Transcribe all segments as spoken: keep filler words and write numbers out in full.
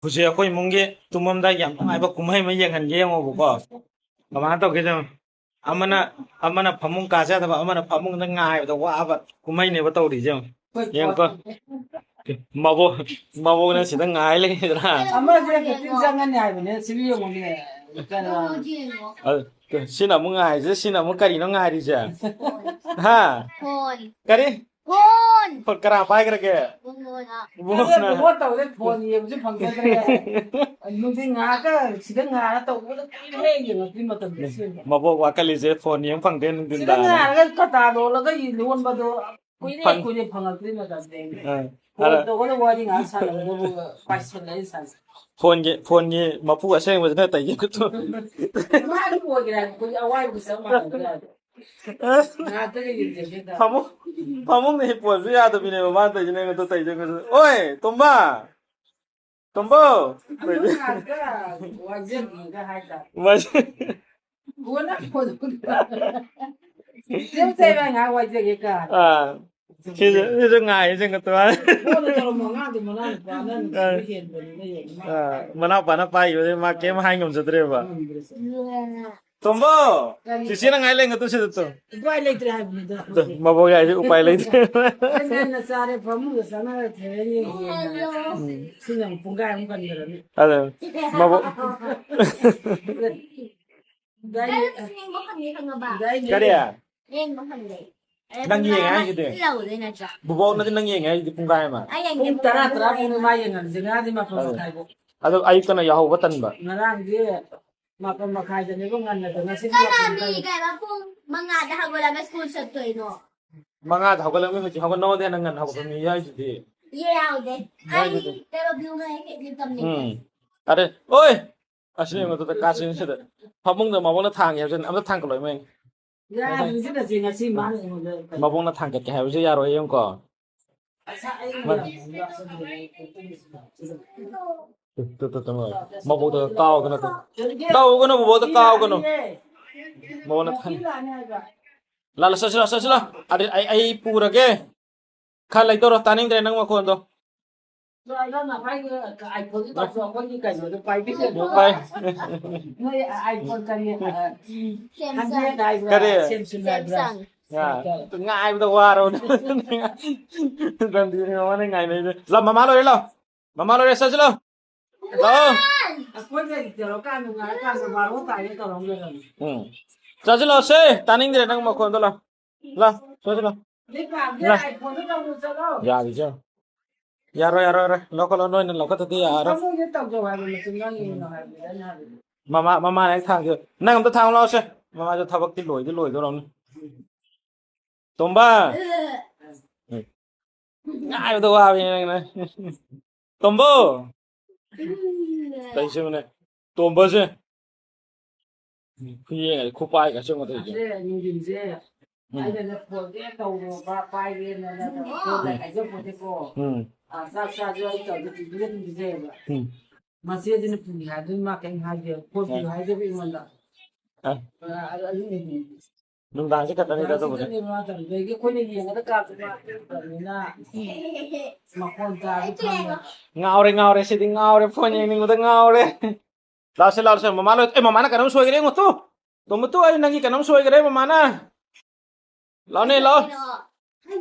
ꯍꯧꯖꯤꯛ ꯑꯩꯈꯣꯏ ꯏꯃꯨꯡꯒꯤ ꯇꯨꯝꯃꯝꯗꯥꯏ ꯌꯥꯝ ꯅꯨꯡꯉꯥꯏꯕ ꯀꯨꯝꯍꯩ ꯑꯃ ꯌꯦꯡꯍꯟꯒꯦ, ꯌꯦꯡꯉꯣꯕꯀꯣ꯫ ꯀꯃꯥꯏꯅ ꯇꯧꯒꯦ ꯌꯦꯡꯉꯣ꯫ ꯑꯃꯅ, ꯑꯃꯅ ꯐꯃꯨꯡ ꯀꯥꯁꯦ ꯌꯥꯗꯕ, ꯑꯃꯅ ꯐꯃꯨꯡꯗ ꯉꯥꯏꯕꯗ ꯋꯥꯕ ꯀꯨꯝꯍꯩꯅꯦꯕ ꯇꯧꯔꯤꯁꯦ ꯌꯦꯡꯉꯣ꯫ ꯌꯦꯡꯉꯣꯀꯣ꯫ ꯃꯕꯣꯛ, ꯃꯕꯣꯛꯅ ꯁꯤꯗ ꯉꯥꯏ ꯂꯩꯗꯅ꯫ ꯑꯃꯁꯦ ꯐꯤꯐꯇꯤꯟ ꯆꯪꯉꯅꯤ ꯍꯥꯏꯕꯅꯦ, ꯁꯤꯕꯨ ꯌꯦꯡꯉꯨꯅꯦ꯫ ꯀꯩꯅꯣ꯫ ꯑꯗꯨ, ꯁꯤꯅ ꯑꯃꯨꯛ ꯉꯥꯏꯔꯤꯁꯦ, ꯁꯤꯅ ꯑꯃꯨꯛ ꯀꯔꯤꯅꯣ ꯉꯥꯏꯔꯤꯁꯦ? ꯍꯥ? ꯐꯣꯟ꯫ ꯀꯔꯤ? ꯐꯣꯟ꯫ ꯐꯣꯟ ꯀꯅꯥ ꯄꯥꯏꯈ꯭ꯔꯒꯦ? ꯏꯕꯨꯡꯉꯣꯅ꯫ ꯏꯕꯨꯡꯉꯣꯅ꯫ ꯑꯗꯨ ꯐꯣꯟ ꯇꯧꯕꯗ ꯐꯣꯟ ꯌꯦꯡꯕꯁꯨ ꯐꯪꯖꯗ꯭ꯔꯦ꯫ ꯅꯨꯡꯊꯤꯟ ꯉꯥꯏꯍꯥꯛꯀ ꯁꯤꯗ ꯉꯥꯏꯔ ꯇꯧꯕꯗ ꯀꯨꯏꯔꯦ ꯌꯦꯡꯉꯛꯇ꯭ꯔꯤ ꯃꯇꯝꯗ ꯑꯁꯦꯡꯕ꯫ ꯃꯕꯣꯛ ꯋꯥꯈꯜꯂꯤꯁꯦ ꯐꯣꯟ ꯌꯦꯡ ꯐꯪꯗꯦ ꯁꯤꯗ ꯅꯨꯡꯊꯤꯟꯗ꯫ ꯉꯥꯏꯔꯒ ꯀꯇꯥ ꯂꯣꯜꯂꯒ ꯂꯣꯟꯕꯗꯣ ꯀꯨꯏꯔꯦ, ꯐꯪ- ꯀꯨꯏꯔꯦ ꯐꯪꯉꯛꯇ꯭ꯔꯤ ꯃꯇꯝꯗ꯫ ꯑꯥ, ꯐꯣꯟ ꯑꯗ ꯇꯧꯔꯒ ꯋꯥꯔꯤ ꯉꯥꯏꯍꯥꯛ ꯁꯥꯟꯅꯔꯒ ꯄꯥꯏꯁꯜꯂꯛꯑꯦ ꯁꯥꯟꯅ꯫ ꯐꯣꯟꯒꯤ, ꯐꯣꯟꯒꯤ ꯃꯄꯨ ꯑꯁꯦꯡꯕꯁꯤꯅ ꯇꯧꯔꯤꯁꯦ꯫ ꯃꯥꯒꯤ ꯑꯣꯏꯒꯦꯔꯥ ꯑꯩꯈꯣꯏ ꯑꯋꯥꯏꯕꯒ ꯆꯞ ꯃꯥꯟꯅꯕ ꯌꯥꯗꯦ꯫ ꯉꯥꯏꯍꯥꯛꯇꯒ ꯌꯦꯡꯖꯒꯦ ꯇꯧꯔꯦ꯫ ꯐꯃꯨꯡ, ꯐꯃꯨꯡꯗ ꯍꯤꯞꯄꯣꯁꯨ ꯌꯥꯗꯕꯤꯅꯦꯕ ꯃꯥꯅ ꯇꯧꯔꯤꯁꯦ, ꯑꯩꯉꯣꯟꯗ ꯇꯧꯔꯤꯁꯦ꯫ ꯑꯣꯏ, ꯇꯣꯝꯕ! ꯇꯣꯝꯕꯧ! ꯑꯗꯨ ꯉꯥꯛꯇ ꯋꯥꯏꯖꯒꯦꯒ ꯍꯥꯏꯇꯥꯔꯦ꯫ ꯋꯥꯏ-, ꯀꯣꯟꯅ ꯐꯣꯟ ꯇꯧꯔꯒ꯫ ꯆꯦ ꯆꯦ ꯏꯕꯥꯅꯤ ꯉꯥꯏꯍꯥꯛ ꯋꯥꯏꯖꯒꯦ ꯀꯥꯏꯅ꯫ ꯑꯥ꯫ ꯁꯤꯁꯨ, ꯁꯤꯁꯨ ꯉꯥꯏꯔꯤꯁꯦ ꯉꯥꯛꯇ꯫ ꯐꯣꯟꯗ ꯇꯧꯔꯝꯕ ꯑꯉꯥꯡꯗꯣ ꯃꯅꯥꯎ ꯅꯨꯄꯥꯅ ꯑꯥ꯫ ꯅꯨꯡꯁꯤꯕ ꯍꯦꯟꯕꯅꯤꯅ ꯌꯦꯡꯉꯨ꯫ ꯑꯥ, ꯃꯅꯥꯎꯄꯥꯅ ꯄꯥꯏꯈꯤꯕꯗꯩ ꯃꯥ ꯀꯩꯝ ꯍꯥꯏ ꯉꯝꯖꯗ꯭ꯔꯦꯕ꯫ ꯉꯝꯗ꯭ꯔꯦ꯫ ꯇꯣꯝꯕꯣ! ꯀꯔꯤ? ꯆꯤꯆꯦꯅ ꯉꯥꯏ ꯂꯩ ꯉꯥꯛꯇ ꯁꯤꯗ ꯇꯨ꯫ ꯎꯄꯥꯏ ꯂꯩꯇ꯭ꯔꯦ ꯍꯥꯏꯕꯅꯤꯗ꯫ ꯇꯨ, ꯃꯕꯣꯛ ꯌꯥꯏꯁꯦ ꯎꯄꯥꯏ ꯂꯩꯇ꯭ꯔꯦ꯫ ꯑꯩ ꯉꯟꯅ ꯆꯥꯔꯦ, ꯐꯃꯨꯡꯗ ꯆꯪꯉꯒ ꯊꯦꯡꯉꯦ ꯌꯦꯡꯉꯦ꯫ ꯎꯝ꯫ ꯁꯤꯅ ꯑꯃꯨꯛ ꯄꯨꯡꯈꯥꯏꯃꯨꯛ ꯍꯟꯈ꯭ꯔꯅꯤ꯫ ꯑꯗꯨ, ꯃꯕꯣꯛ꯫ ꯒꯥꯔꯤ, ꯅꯪ ꯌꯦꯡꯕ ꯐꯪꯉꯦ ꯈꯪꯉꯕ? ꯒꯥꯔꯤ ꯀꯔꯤ? ꯌꯦꯡꯕ ꯐꯪꯉꯦ꯫ ꯑꯦ, ꯅꯪ ꯄꯨꯡ ꯌꯦꯡꯉꯦ ꯇꯔꯥ ꯍꯥꯏꯁꯤꯗꯤ? ꯌꯧꯗꯣꯏ ꯅꯠꯇ꯭ꯔꯥ? ꯕꯣꯕꯣꯛꯅꯗꯤ ꯅꯪ ꯌꯦꯡꯉꯦ ꯍꯥꯏꯁꯤꯗꯤ ꯄꯨꯡꯈꯥꯏ ꯑꯃ꯫ ꯑꯩ ꯌꯦꯡꯗꯦ, ꯄꯨꯡ ꯇꯔꯥ, ꯄꯨꯡ ꯇꯔꯥ ꯇꯔꯥ ꯐꯥꯎꯅꯦ ꯃꯥ ꯌꯦꯡꯍꯜꯂꯤꯁꯦ, ꯉꯔꯥꯡꯗꯤ ꯃꯥꯄꯟ ꯑꯗꯨ꯫ ꯃꯈꯥꯏꯐꯥꯎ꯫ ꯑꯗꯨ ꯑꯌꯨꯛꯇꯅ ꯌꯥꯍꯧꯕ ꯇꯟꯕ꯫ ꯉꯔꯥꯡꯗꯤ ꯃꯥꯄꯟ ꯃꯈꯥꯏꯗꯅꯦꯕ ꯉꯟꯅꯗꯣ, ꯉꯁꯤꯗꯤ ꯀꯅꯥ ꯃꯥꯄꯟ ꯃꯤ ꯃꯈꯥꯏ꯫ ꯀꯩꯅꯣ ꯄꯨꯡ ꯃꯉꯥꯗ ꯍꯧꯒꯠꯂꯒ ꯁ꯭ꯀꯨꯜ ꯆꯠꯇꯣꯏꯅꯣ? ꯃꯉꯥꯗ ꯍꯧꯒꯠꯂꯒ ꯃꯤ ꯍꯧꯖꯤꯛ ꯍꯧꯒꯠ-, ꯅꯉꯣꯟꯗ ꯍꯦꯟꯅ ꯉꯟꯅ ꯍꯧꯒꯠꯄ ꯃꯤ ꯌꯥꯎꯔꯤꯗꯨꯗꯤ꯫ ꯌꯦ ꯌꯥꯎꯗꯦ꯫ ꯌꯥꯎꯗꯦ꯫ ꯑꯩ ꯇꯔꯨꯛ ꯌꯨꯝ ꯍꯦꯛ ꯍꯦꯛ ꯇꯝꯃꯦ꯫ ꯎꯝ꯫ ꯑꯗꯩ, ꯑꯣꯏ! ꯑꯁꯤ ꯌꯦꯡꯉꯣ, ꯑꯗꯨꯗ ꯀꯥꯆꯤꯟꯁꯤꯗ ꯐꯃꯨꯡꯗ ꯃꯕꯣꯛꯅ ꯊꯥꯡꯒꯦ ꯍꯥꯏꯕꯁꯤꯅ ꯑꯝꯇ ꯊꯥꯡꯒꯠꯂꯣ, ꯏꯃꯥ꯫ ꯌꯥꯗ꯭ꯔꯤꯁꯤꯅ ꯁꯤ ꯉꯁꯤ ꯃꯥꯅ ꯑꯩꯉꯣꯟꯗ ꯀꯩꯅꯣ꯫ ꯃꯕꯣꯛꯅ ꯊꯥꯡꯒꯠꯀꯦ ꯍꯥꯏꯕꯁꯨ ꯌꯥꯔꯣꯏ, ꯌꯦꯡꯉꯨꯀꯣ꯫ ꯑꯁ, ꯑꯩ ꯃ-, ꯇꯨ, ꯇꯨ, ꯇꯨ, ꯇꯨ, ꯃꯕꯣꯛꯇ ꯀꯥꯎꯗꯅ ꯇꯨ꯫ ꯀꯥꯎꯒꯅꯨ, ꯕꯣꯕꯣꯛꯇ ꯀꯥꯎꯒꯅꯨ꯫ ꯃꯕꯣꯛꯅ ꯊꯥꯡ-, ꯂꯥꯛꯑꯣ, ꯆꯠꯁꯤ ꯂꯥꯛꯑꯣ, ꯆꯠꯁꯤ ꯂꯥꯛꯑꯣ꯫ ꯑꯗꯩ ꯑꯩ, ꯑꯩ ꯄꯨꯔꯒꯦ꯫ ꯈꯔ ꯂꯩꯇꯧꯔꯣ, ꯇꯥꯅꯤꯡꯗ꯭ꯔꯦ ꯅꯪ ꯃꯈꯣꯟꯗꯣ꯫ ꯅꯪ ꯅꯁꯥꯒꯤ iPhone ꯗꯨ ꯇꯧꯁꯨ ꯑꯩꯈꯣꯏꯒꯤ ꯀꯩꯅꯣꯗꯣ ꯄꯥꯏꯕꯤꯗꯦ꯫ ꯅꯣꯏ iPhone ꯀꯔꯤ, ꯑ, Samsung꯫ Hundred ꯍꯥꯏꯕ꯭ꯔꯥ? ꯀꯔꯤ? Samsung ꯍꯥꯏꯕ꯭ꯔꯥ? Samsung꯫ ꯌꯥ, ꯉꯥꯏꯕꯗ ꯋꯥꯔꯕꯅꯦ꯫ ꯔꯟꯗꯤꯅꯦ ꯃꯃꯥꯅ ꯉꯥꯏꯅꯩꯁꯦ꯫ ꯂꯥꯎ, ꯃꯃꯥ ꯂꯣꯏꯔꯦ, ꯂꯥꯎ꯫ ꯃꯃꯥ ꯂꯣꯏꯔꯦ, ꯆꯠꯁꯤ ꯂꯥꯎ꯫ ꯂꯥꯎ꯫ ꯑꯩꯈꯣꯏꯅ ꯇꯧꯔꯀꯥꯟꯗ ꯉꯥꯏꯔꯀꯥꯟꯗ ꯕꯥꯔꯣ ꯇꯥꯒꯦ ꯇꯧꯔꯝꯒꯗꯕꯅꯤ꯫ ꯎꯝ꯫ ꯆꯠꯁꯤ ꯂꯥꯎ ꯁꯦ, ꯇꯥꯅꯤꯡꯗ꯭ꯔꯦ ꯅꯪ ꯃꯈꯣꯟꯗꯣ, ꯂꯥꯎ꯫ ꯂꯥꯎ, ꯆꯠꯁꯤ ꯂꯥꯎ꯫ ꯅꯣꯏ ꯄꯥꯝꯗꯦ, ꯂꯥꯎ꯫ iPhone ꯗꯣ ꯇꯧꯔꯨ ꯆꯠꯂꯣ꯫ ꯌꯥꯔꯤꯁꯦ꯫ ꯌꯥꯔꯣꯏ, ꯌꯥꯔꯣꯏ, ꯌꯥꯔꯣꯏ꯫ ꯂꯧꯈꯠꯂꯣ, ꯅꯣꯏꯅ ꯂꯧꯈꯠꯇꯗꯤ ꯌꯥꯔꯣꯏ꯫ ꯊꯃꯣꯏꯁꯦ ꯇꯧꯖꯧ ꯍꯥꯏꯕ ꯃꯆꯤꯟ ꯅꯪ ꯌꯦꯡꯉꯣ ꯍꯥꯏꯕꯅꯤꯗ ꯑꯩꯅ ꯍꯥꯏꯕꯗꯤ꯫ ꯃꯃꯥ, ꯃꯃꯥꯅ ꯍꯦꯛ ꯊꯥꯡꯁꯦ꯫ ꯅꯪ ꯑꯝꯇ ꯊꯥꯡꯉꯨ ꯂꯥꯎꯁꯦ꯫ ꯃꯃꯥꯁꯨ ꯊꯕꯛꯇꯤ ꯂꯣꯏꯗꯤ ꯂꯣꯏꯗꯧꯔꯝꯅꯤ꯫ ꯇꯣꯝꯕ! ꯉꯥꯏꯕꯗ ꯋꯥꯕꯅꯤ ꯅꯪꯅ꯫ ꯇꯣꯝꯕꯣ! ꯀꯩꯁꯦ ꯃꯅꯦ? ꯇꯣꯝꯕꯁꯦ꯫ ꯈꯨꯌꯦꯡ, ꯈꯨꯄꯥꯏꯒꯁꯦ ꯌꯦꯡꯉꯣ ꯇꯧꯔꯤꯁꯦ꯫ ꯑꯁꯦ ꯅꯨꯡꯊꯤꯟꯁꯦ ꯎꯝ꯫ ꯑꯩꯅꯅꯦ ꯐꯣꯟꯁꯦ ꯇꯧꯔꯣꯕ, ꯄꯥꯏꯒꯦꯅꯅꯦ ꯐꯣꯟꯗ ꯍꯥꯏꯖꯕꯅꯦꯀꯣ꯫ ꯎꯝ꯫ ꯑ, ꯆꯥꯛ ꯆꯥꯁꯦ ꯑꯩ ꯇꯧꯔꯗꯤ ꯄꯤꯕꯤꯔ ꯑꯗꯨꯝ ꯄꯤꯖꯩꯌꯦꯕ꯫ ꯎꯝ꯫ ꯃꯆꯦꯁꯤꯅ ꯄꯨꯅꯤ ꯍꯥꯏꯗꯨꯅ ꯃꯥ ꯀꯩꯝ ꯍꯥꯏꯗꯦ꯫ ꯐꯣꯟ ꯄꯤꯌꯨ ꯑ꯫ ꯍꯥꯏꯗꯦꯕ ꯑꯩꯉꯣꯟꯗ꯫ ꯑ꯫ ꯑ, ꯑꯗꯨ, ꯑꯗꯨꯅꯦ꯫ ꯅꯨꯡꯗꯥꯡꯁꯦ ꯈꯛꯇꯅꯤꯗ ꯅꯨꯡꯗꯥꯡꯁꯦ ꯑꯗꯨꯕꯨꯗꯤ꯫ ꯈꯛꯇꯅꯦ ꯃꯥ ꯇꯧꯔꯤꯗꯣ꯫ ꯑꯗꯒꯤ ꯑꯩꯈꯣꯏꯅ ꯌꯦꯡꯕꯗ ꯀꯥꯞꯄ ꯃꯥ ꯇꯧꯕꯅꯤꯅ ꯃꯈꯣꯟ ꯇꯥꯕ ꯐꯪꯉꯦ꯫ ꯉꯥꯎꯔꯦ, ꯉꯥꯎꯔꯦ, ꯁꯤꯗꯤ ꯉꯥꯎꯔꯦ, ꯐꯣꯟ ꯌꯦꯡꯅꯤꯡꯕꯗ ꯉꯥꯎꯔꯦ꯫ ꯂꯥꯛꯁꯦ, ꯂꯥꯛꯁꯦ, ꯃꯃꯥ ꯂꯣꯏ-, ꯑꯦ, ꯃꯃꯥꯅ ꯀꯩꯅꯣꯝ ꯁꯣꯏꯈ꯭ꯔꯦ, ꯌꯦꯡꯉꯣ ꯇꯨ꯫ ꯇꯣꯝꯕ ꯇꯨ, ꯑꯩ ꯅꯪꯒꯤ ꯀꯩꯅꯣꯝ ꯁꯣꯏꯈ꯭ꯔꯦ, ꯃꯃꯥꯅ꯫ ꯂꯥꯛꯑꯣꯅꯦ, ꯂꯥꯛꯑꯣ꯫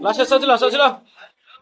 ꯂꯥꯛꯁꯦ, ꯆꯠꯁꯤ ꯂꯥꯛꯑꯣ, ꯆꯠꯁꯤ ꯂꯥꯛꯑꯣ꯫